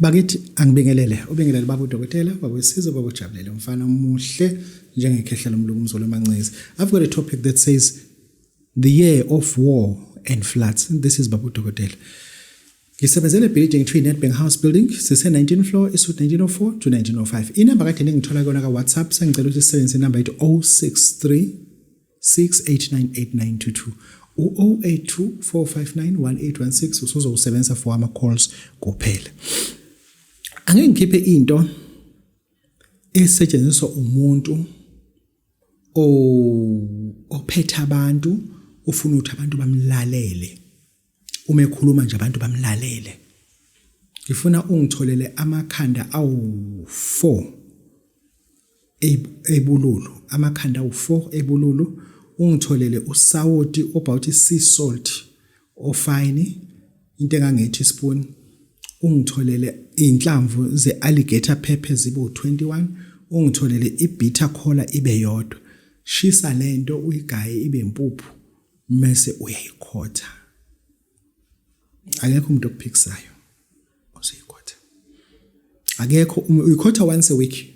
Bakithi angibingelele, ubingelele baba udokotela, baba wesizwe, baba ujabulele, umfana omuhle njengekhehla lomlungu umzolo mancinzi. I've got a topic that says the year of war and floods. This is baba udokotela. Ngisebenzele building kuthiwa i-Nedbank House Building, sise-19 floor, isuit 1904 to 1905. Inamba kade ningithola kuyona ka-WhatsApp, sengicela ukuthi sisebenzise inamba yethu 063 6898922 u-082 459 1816 usuzowusebenzisa for ama-calls kuphela. Angeke ngikhiphe into esetshenziswa umuntu ophethe abantu ufuna ukuthi abantu bamlalele uma ekhuluma nje abantu bamlalele. Ngifuna ungitholele amakhanda awu-4 ebululu, amakhanda awu-4 ebululu, ungitholele usawoti about sea salt ofine, into engange-teaspoon, ungitholele iy'nhlamvu ze-alligator pepper zibe u-21, ungitholele i-bitter cola ibe yodwa. Shisa le nto uyigaye ibe impuphu mese uyayikhotha. Akekho umuntu okuphikisayo usuyikhotha. Akekho uyikhotha once a week.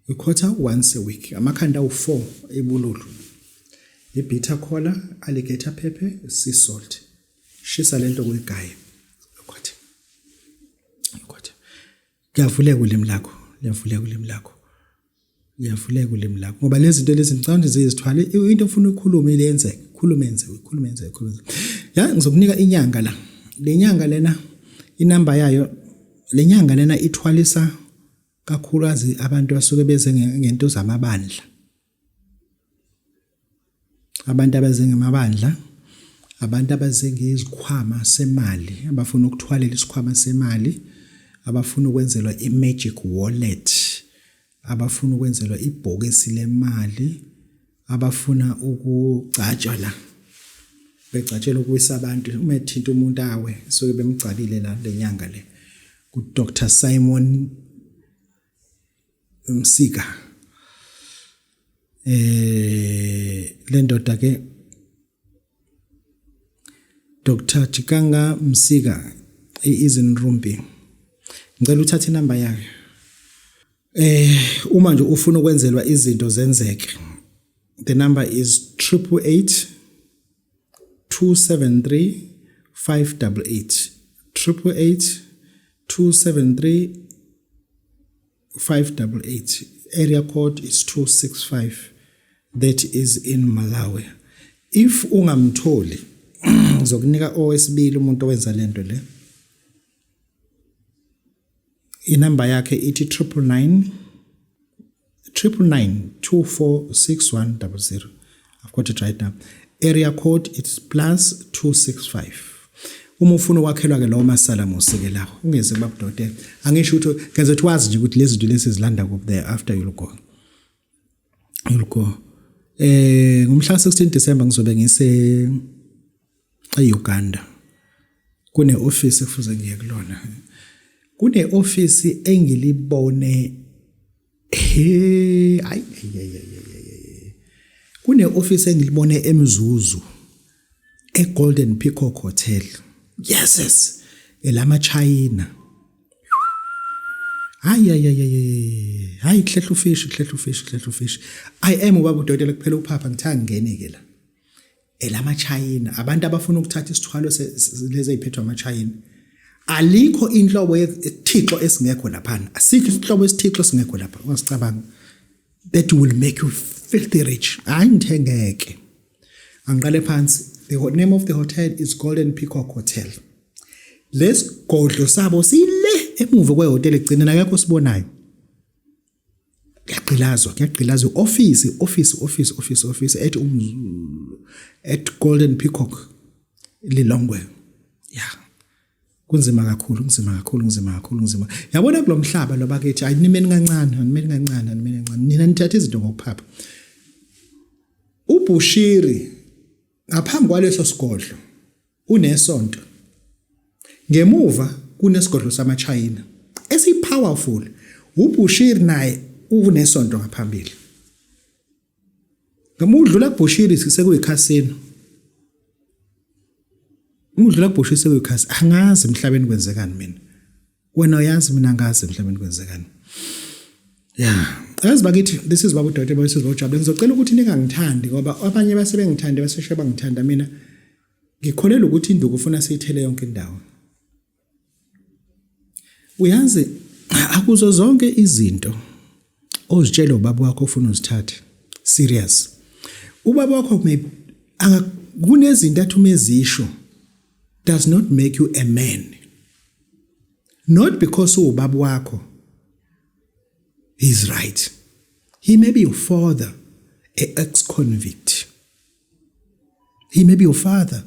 Uyikhotha once a week. Amakhanda awu-4 ebululu. I-bitter cola, alligator pepper, sea salt. Shisa lento kuyigaye. Uyikhothe. Uyikhothe. Kuyavuleka ulimi lakho. Liyavuleka ulimi lakho. Liyavuleka ulimi lakho ngoba lezi zinto lezi ngicabanga ukuthi ziyizithwale into ofuna uyikhulume ilenzeke khulume yenze ukhulume yenze khulume ya ngizokunika inyanga la le nyanga lena inamba yayo le nyanga lena ithwalisa kakhulukazi abantu asuke beze ngento zamabandla Abantu abeze ngamabandla, abantu abaze ngezikhwama semali, abafuna ukuthwalela isikhwama semali, abafuna ukwenzelwa i-magic wallet, abafuna ukwenzelwa ibhokisi lemali, abafuna ukugcatshwa la begcatshelwa ukuwisa abantu uma ethinta umuntu awe suke bemgcabile la lenyanga le ku-Dr Simon Msika eh le ndoda ke Dr Chikanga Msika is in Rumpi ngicela uthathe inamba yakhe eh uma nje ufuna ukwenzelwa izinto zenzeke the number is 888 273 588 888 273 588 area code is 265 that is in Malawi if ungamtholi ngizokunika owesibili umuntu owenza lento le inamba yakhe ithi 999 999 246100 I've got it right now area code it's plus 265 uma ufuna ukwakhelwa ke lowo masalamusi ke lawo ungeze kubabudokotela angisho ukuthi ngenze ukuthi wazi nje ukuthi lezi zinto lezi zilanda kuphi there after you'll go you'll go eh ngomhla 16 December ngizobe ngise eUganda kune office ekufuze ngiye kulona kune office engilibone he ayi kune office engilibone eMzuzu eGolden Peacock Hotel yes yes elama China hayi hayi hayi hayi kuhlehla ufish kuhlehla ufish kuhlehla ufish i am ubaba udokotela kuphela uphapha ngithanga ngene ke la elamaChina abantu abafuna ukuthatha isithwalo lezi eziphethwe amaChina alikho inhlobo yethixo esingekho laphana asikho isihlobo esithixo esingekho lapha ungasicabanga that will make you filthy rich hayi ngithengeke angiqale phansi the name of the hotel is Golden Peacock Hotel lesigodlo sabo sile emuva kwehhotel egcineni akekho sibonayo kuyagqilazwa kuyagqilazwa office office office office office at um at Golden Peacock Lilongwe yeah kunzima kakhulu kunzima kakhulu kunzima kakhulu kunzima yabona kulomhlaba lo bakithi ayinimeni kancane animeni kancane animeni kancane nina nithatha izinto ngokuphapha uBushiri ngaphambi kwaleso sigodlo unesonto ngemuva kunesigodlo samaChina esipowerful uBushiri naye unesonto ngaphambili noma udlula kuBushiri sekuyikhasino uma udlula kuBushiri sekuyikhasino angazi emhlabeni kwenzekani mina. Wena uyazi mina ngazi emhlabeni kwenzekani. Yeah. Yazi bakithi this is baba uDokotela bese bojabule. Ngizocela ukuthi ningangithandi ngoba abanye base bengithande baseshe bangithanda mina. Ngikholelwa ukuthi induku ufuna siyithele yonke indawo. Uyazi akuzo zonke izinto ozitshela ubaba wakho ofuna uzithathe serious. Ubaba wakho maybe kunezinto athi umezisho does not make you a man. Not because uwubaba wakho he's right. He may be your father, a ex-convict. He may be your father,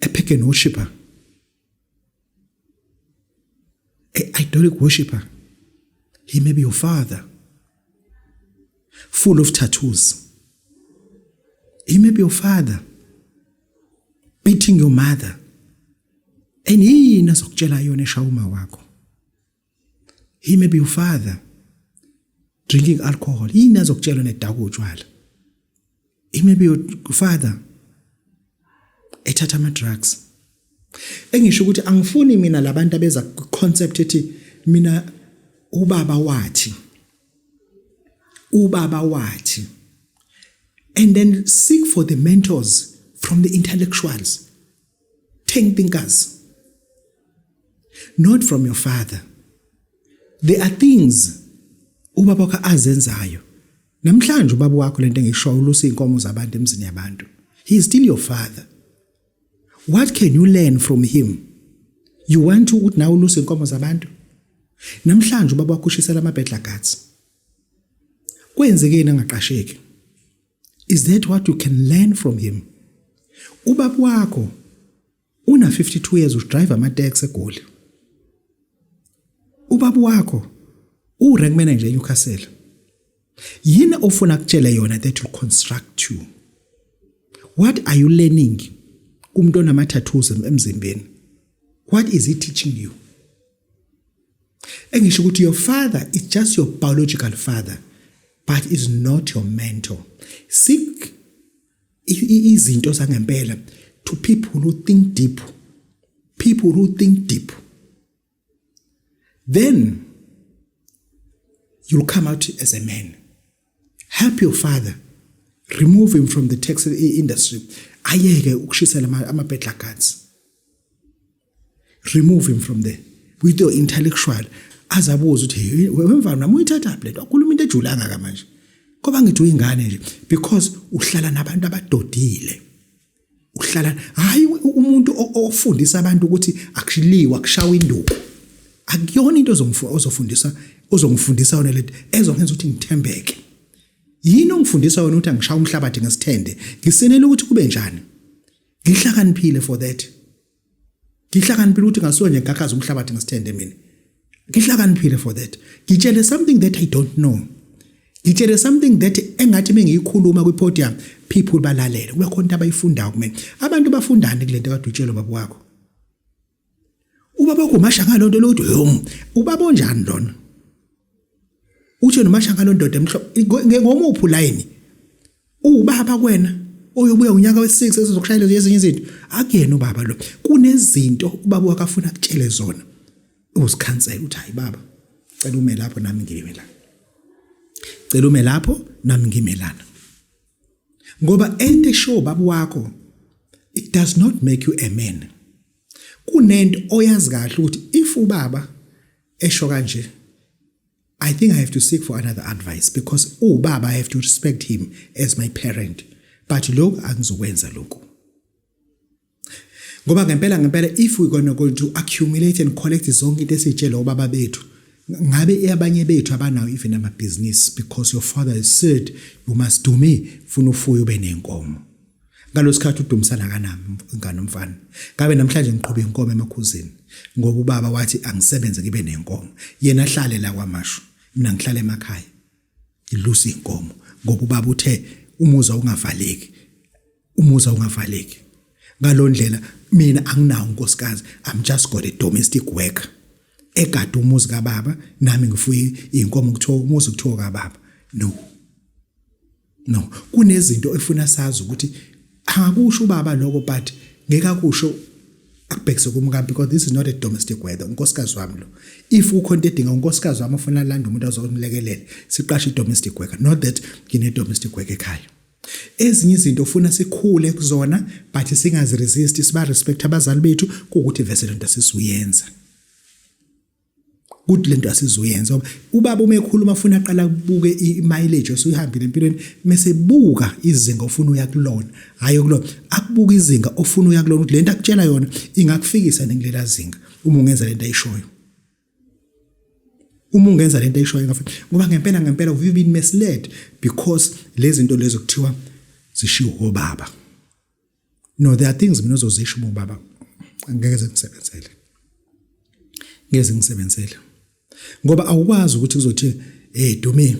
a pagan worshipper, a idolic worshipper. He may be your father, full of tattoos. He may be your father, beating your mother. And yini azokutshela yona eshaya uma wakho? He may be your father drinking alcohol. Yini azokutshela nedaka utshwala? He may be your father ethatha ama drugs. Engisho ukuthi angifuni mina labantu abeza concept ethi mina ubaba wathi ubaba wathi and then seek for the mentors from the intellectuals 10 thinkers not from your father there are things ubaba wakho azenzayo namhlanje ubaba wakho lento engisho ulusa inkomo zabantu emzini yabantu he is still your father what can you learn from him you want to ukuthi nawe ulusa inkomo zabantu namhlanje ubaba wakho ushisela amabedla guts kwenzekeni angaqasheki Is that what you can learn from him? Ubaba wakho una 52 years udrive ama taxi eGoli. Ubaba wakho u rank manager eNewcastle. Yini ofuna kutshele yona that will construct you? What are you learning kumuntu onama tattoos emzimbeni? What is he teaching you? Engisho ukuthi your father is just your biological father but is not your mentor. Seek izinto zangempela to people who think deep. People who think deep. Then you'll come out as a man. Help your father. Remove him from the tax industry. Ayeke ukushisela ama-bad guards. Remove him from there. With your intellectual azabuza ukuthi wemvana nami uyithathaphi lento akhuluma into ejulanga ka manje ngoba ngithi uyingane nje because uhlala nabantu abadodile uhlala hayi umuntu ofundisa abantu ukuthi akushiliwa kushawa induku akuyona into ozofundisa ozongifundisa yona lento ezongenza ukuthi ngithembeke yini ongifundisa yona ukuthi angishaya umhlabathi ngesithende ngisenele ukuthi kube njani ngihlakaniphile for that ngihlakaniphile ukuthi ngasuke nje ngakhaza umhlabathi ngesithende mina ngihlakaniphile for that ngitshele something that i don't know ngitshele something that engathi mengiyikhuluma kwi-podium people balalele kube khona into abayifundayo kumina abantu bafundani kule nto kade uyitshelwa baba wakho ubaba wakho umasha ngalonto lokuthi yom ubaba onjani lona uthi nomasha ngalondoda emhlophe ngomuphi ulayini Uwubaba kwena oyobuya unyaka we-6 esezokushayela ezinye izinto. Akuyena ubaba lo. Kunezinto ubaba wakho afuna akutshele zona. Uzikhansela uthi hayi baba, cela ume lapho nami ngime la. Cela ume lapho nami ngime lana. Ngoba ento esho ubaba wakho it does not make you a man. Kunento oyazi kahle ukuthi if ubaba esho kanje I think I have to seek for another advice because ubaba I have to respect him as my parent but lokhu angizokwenza lokhu ngoba ngempela ngempela if we gonna go to accumulate and collect zonke into esiyitshela obaba bethu ngabe abanye bethu abanawo even amabhizinisi because your father has said you must do me funa ufuye ube nenkomo ngalosikhathi udumisana kanami ingane umfana ngabe namhlanje ngiqhube inkomo emakhuzini ngoba ubaba wathi angisebenze ngibe nenkomo yena ahlale la kwamashu mina ngihlala emakhaya ngilusa inkomo ngoba ubaba uthe umuzi ungavaleki umuzi ungavaleki ngalondlela mina anginawo unkosikazi i'm just got a domestic worker egada umuzi kababa nami ngifuye inkomo kuthiwa umuzi kuthiwa kababa no No, kunezinto efuna sazi ukuthi angakusho ubaba lokho but ngeke akusho Akubhekise kumkami, because this is not a domestic weather. Unkosikazi wami lo, if kukho into edinga unkosikazi wami, ufuna landa umuntu azomlekelela, siqashe i-domestic worker, not that ngine-domestic worker ekhaya. Ezinye izinto ufuna sikhule kuzona, but singaziresist, siba respect abazali bethu, kuwukuthi vese lento asisuyenza, kuthi lento asizoyenza. Ngoba ubaba uma ekhuluma, afuna aqala kubuke i-mileage osuyihambile empilweni, mase buka izinga ofuna uya kulona, hayi kulona, akubuka izinga ofuna uya kulona, ukuthi lento akutshela yona ingakufikisa nekulela zinga uma ungenza lento ayishoyo. Uma ungenza lento ayishoyo ingafika, ngoba ngempela ngempela we've been misled, because lezi zinto lezo kuthiwa zishiwo obaba. No, there are things mina ozozisho uma ubaba angeke ngisebenzele, ngeze ngisebenzele, ngoba awukwazi ukuthi kuzothi, "Hey Dumi,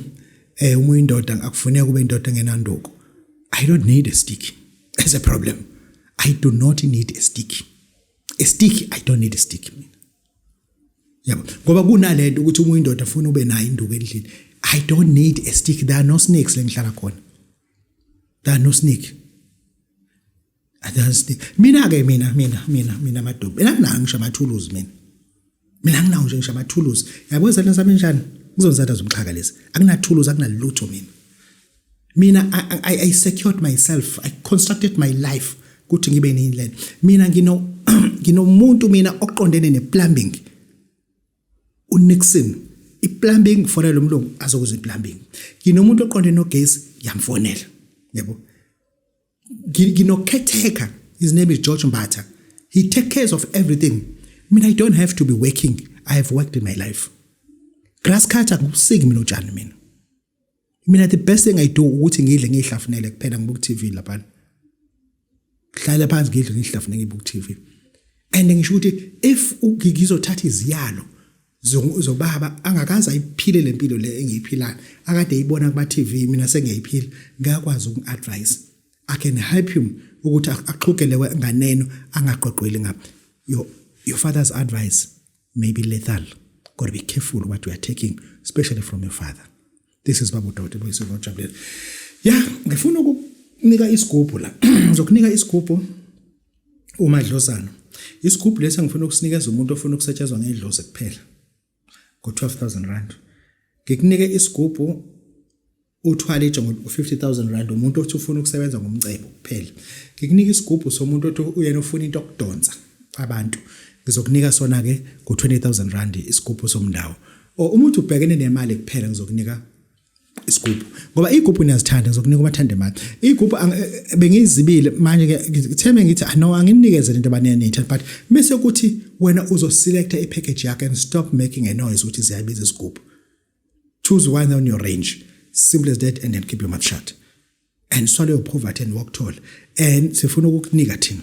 uma uyindoda akufuneka ube indoda engenanduku." I don't need a stick as a problem. I do not need a stick, a stick. I don't need a stick mina, yabo, ngoba kunalento ukuthi uma uyindoda ufuna ube nayo induku endlini. I don't need a stick. There are no snakes la ngihlala khona. There are no snake. Athi mina ke, mina madobi, mina nginayo ngisho amathuluzi. Mina nginawo nje ngisho amathuluzi, yabo. Izandla zami njani kuzonzatha zomxhaka lezi, akunathuluzi, akunalutho. Mina I secured myself, I constructed my life ukuthi ngibe neyindlela. Mina nginomuntu mina oqondene neplumbing, uNixon, iplumbing, ngifonela umlungu azokuza iplumbing. Nginomuntu oqondene nogesi, ngiyamfonela, yabo. Ngino caretaker, his name is George Mbatha, he take care of everything. I mean, I don't have to be working. I have worked in my life. Grass cutter, ngusiki mina utshani. Mina the best thing I do ukuthi ngidle, ngihlafunele kuphela, ngibuka TV lapha, hlala phansi, ngidle, ngihlafune, ngibuka TV. And ngisho ukuthi if ngizothatha iziyalo zobaba angakaze ayiphile lempilo le engiyiphilayo, akade eyibona kuma TV, mina sengiyayiphila, ngiyakwazi uku-advise. I can help him ukuthi axhugele nganeno, angaqoqweli ngapha. Your father's advice may be lethal. Got to be careful what you are taking, especially from your father. This is Babu Dawud Boyise. Ya, ngifuna ukukunika isigubhu la. Ngizokunika isigubhu umadlozana. Isigubhu lesi ngifuna ukusinikeza umuntu ofuna ukusetshenzwa ngedlozi kuphela ngo R12,000. Ngikunike isigubhu uthwala itshe ngo R50,000, umuntu othi ufuna ukusebenza ngomcebo kuphela. Ngikunika isigubhu somuntu othi uyena ufuna into okudonsa abantu, ngizokunika sona ke ngo R20,000, isigubhu somndawo. Or umuntu ubhekene nemali kuphela, ngizokunika isigubhu, ngoba igubhu niyazithanda, ngizokunika umathanda imali. Igubhu bengiyizibile manje ke, ngithembe ngithi, ah, no, anginikeze lento abaniyayithanda, but bese kuthi wena uzoselecta ipackage yakho and stop making a noise ukuthi ziyabiza isigubhu. Choose one on your range, simple as that, and then keep your mouth shut and swallow your poverty and walk tall. And sifuna ukukunika thina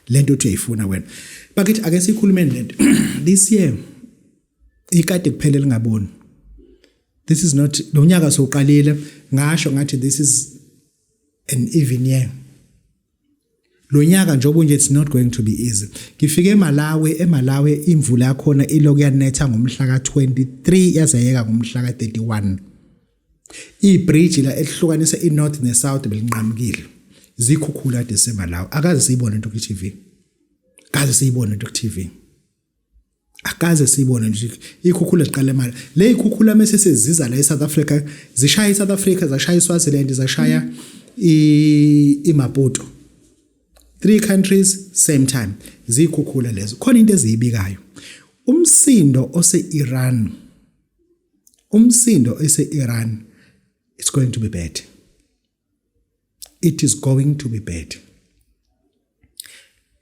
lento othi uyayifuna wena. Bakithi, ake sikhulumeni lento. This year ikade kuphela lingaboni. This is not lo nyaka sowuqalile, ngasho ngathi this is an even year. Lo nyaka njengoba nje, it's not going to be easy. Ngifike eMalawi. eMalawi imvula yakhona iloku yanetha ngomhla ka23, yazayeka ngomhla ka31. Ibridge la elihlukanisa inorth nesouth belinqamukile, zikhukhula kade seMalawi. Akaze siyibone into ku TV, kaze siyibone into ku TV, akaze siyibone nje ikhukhula liqala emali le. Ikhukhula mase seziza la eSouth Africa, zishaya iSouth Africa, zashaya iSwaziland, zashaya iMaputo, three countries same time. Zikhukhula lezo, khona into eziyibikayo. Umsindo ose-Iran, umsindo ese-Iran, it's going to be bad. It is going to be bad.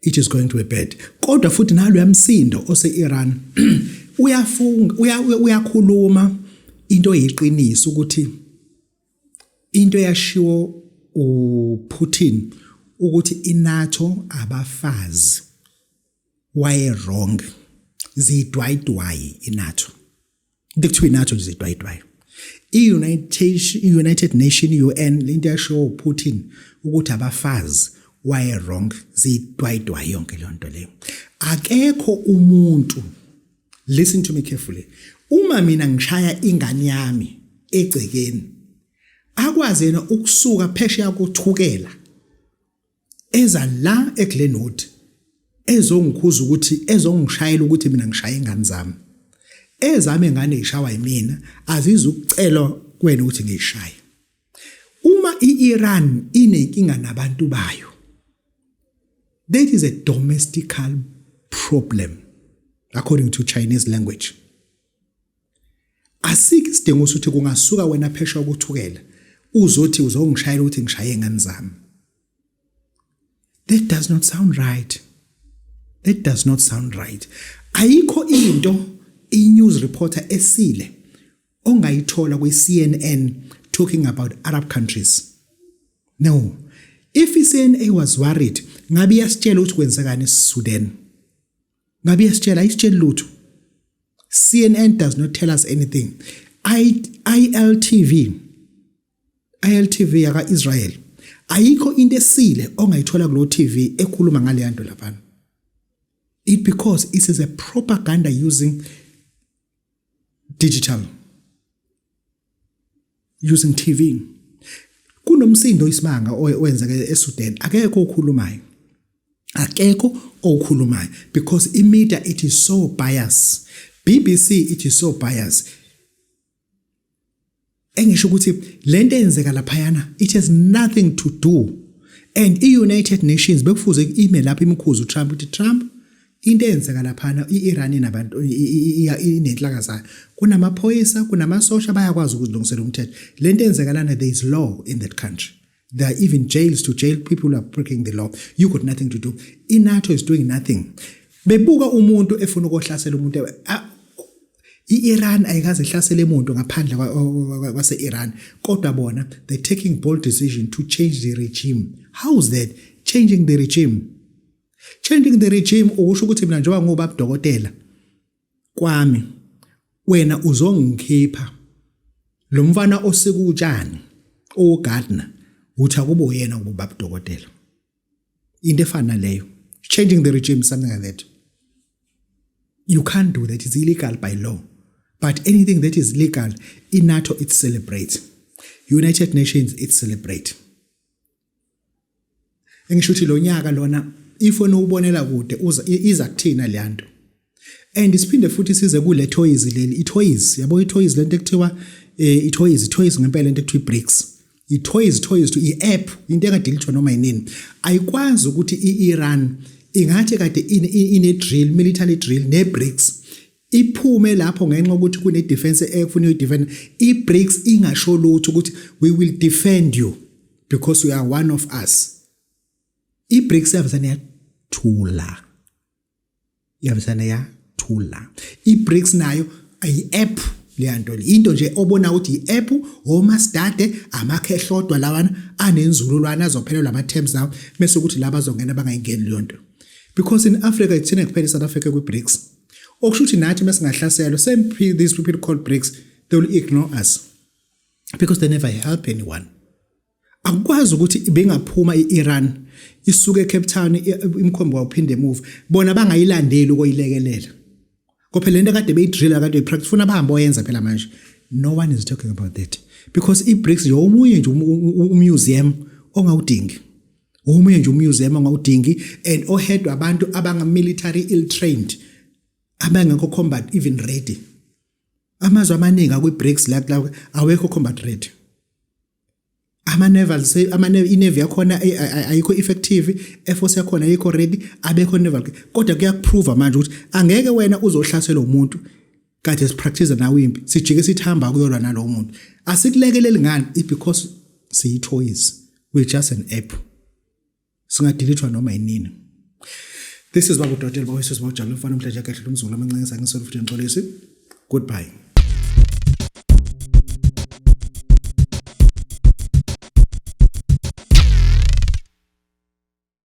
It is going to be bad. Kodwa futhi nalo yamsindo ose-Iran uyafunga, uyakhuluma into eyiqiniso, ukuthi into eyashiwo uPutin ukuthi iNATO abafazi, waye wrong. Zidwayidwayi iNATO, into kuthiwa iNATO nje zidwayidwayi. I-United Nation, UN, lento yashiwo uPutin ukuthi abafazi, waye wrong. Zidwayidwayi yonke leyo nto leyo. Akekho umuntu, listen to me carefully, uma mina ngishaya ingane yami egcekeni, akwazi yena ukusuka phesheya kothukela, eza la eGlenwood. Ezongikhuza ukuthi ezongishayela ukuthi mina ngishaye ingane zami. Ezami ingane ishawa yimina, azizukucelwa kuwena ukuthi ngiyishaye. Uma i-Iran inenkinga nabantu bayo, that is a domestical problem according to Chinese language. Asikho isidingo sokuthi kungasuka wena phesha ukuthukela uzothi uzongishayela ukuthi ngishaye ingane zami. That does not sound right. That does not sound right. Ayikho into i-news reporter esile ongayithola kwi-CNN talking about Arab countries. No. If i-CNA was worried, ngabe iyasitshela ukuthi kwenzekani eSudan. Ngabe iyasitshela, ayisitsheli lutho. CNN does not tell us anything. ILTV ILTV yaka Israel ayikho into esile ongayithola kulo TV ekhuluma ngale nto lapha. It because it is a propaganda using digital, using TV. Kunomsindo isimanga owenzeke eSudan, akekho okhulumayo, akekho okhulumayo because i-media, it is so bias. BBC, it is so bias. Engisho ukuthi lento eyenzeka laphayana, it has nothing to do, and i-United Nations bekufuze ime lapho imkhuze uTrump ukuthi, "Trump, into eyenzeka laphana, i-Iran inabantu, inenhlaka zayo, kunamaphoyisa, kunamasosha, bayakwazi ukuzilungisela umthetho. Lento eyenzeka lana, there is law in that country. There are even jails to jail people who are breaking the law. You got nothing to do. I-NATO is doing nothing." Bebuka umuntu efuna ukuhlasela umuntu. I-Iran ayikaze ihlasele umuntu ngaphandle kwase-Iran, kodwa bona they're taking bold decision to change the regime. How is that changing the regime? Changing the regime ukusho ukuthi mina njengoba ngubaba dokotela kwami, wena uzongikhipha lo mfana osikutshani ogardener, uthi akube uyena ubaba dokotela. Into efana leyo, changing the regime, something like that. You can't do that, it's illegal by law. But anything that is legal in NATO, it celebrates. United Nations, it celebrate. Engisho ukuthi lo nyaka lona, ifoni ubonela kude, uza iza kuthina le nto. And siphinde futhi size kule toys leli, i-toys yabo, i-toys lento ekuthiwa i-toys, toys ngempela, into ekuthiwa i-BRICS, i-toys, toys to i-app, into engadelithwa noma yinini. Ayikwazi ukuthi i-Iran ingathi kade ine drill, military drill ne-BRICS, iphume lapho ngenxa yokuthi kune defense efuna uyidefend, i-BRICS ingasho lutho ukuthi we will defend you because you are one of us. I-BRICS yavesane yathula, yavesane yathula. I-BRICS nayo ayi-app leya nto le, into nje obona ukuthi i-app, omasidade amakhehlodwa lawana anenzululwane azophelelwa ama-terms nawo, bese ukuthi laba bazongena bangayingeni leyo nto, because in Africa ithina kuphela, i-South Africa kwi-BRICS. Okusho ukuthi nathi mesingahlaselwa, same these people called BRICS, they will ignore us because they never help anyone. Akukwazi ukuthi bengaphuma i-Iran isuke eCape Town, imkhombo wawuphinde emuva, bona bangayilandeli ukuyilekelela. Kodwa lento kade beyidrilla, kade beyipractice, funa bahambe oyenza phela manje. No one is talking about that because i-BRICS nje omunye nje umuseum ongawudingi, omunye nje umuseum ongawudingi and ohedwa abantu abanga military ill trained, abangekho combat even ready. Amazwe amaningi akwi-BRICS la awekho combat ready. Ama-naval, ama i-navy yakhona ayikho effective, air force yakhona ayikho ready, abekho naval. Kodwa kuyakuprova manje ukuthi angeke wena uzohlasela umuntu kade sipractice nawe impi, sijike sithi hamba kuyolwa nalowo muntu, asikulekeleli ngani? It because siyi-toys, we're just an app, singadelethwa noma yinini. This is Babu Dotela Bawesus Bawujabula mfana umhlaje kahle umzulu amancane sangisolo futhi ngixolisi. Goodbye.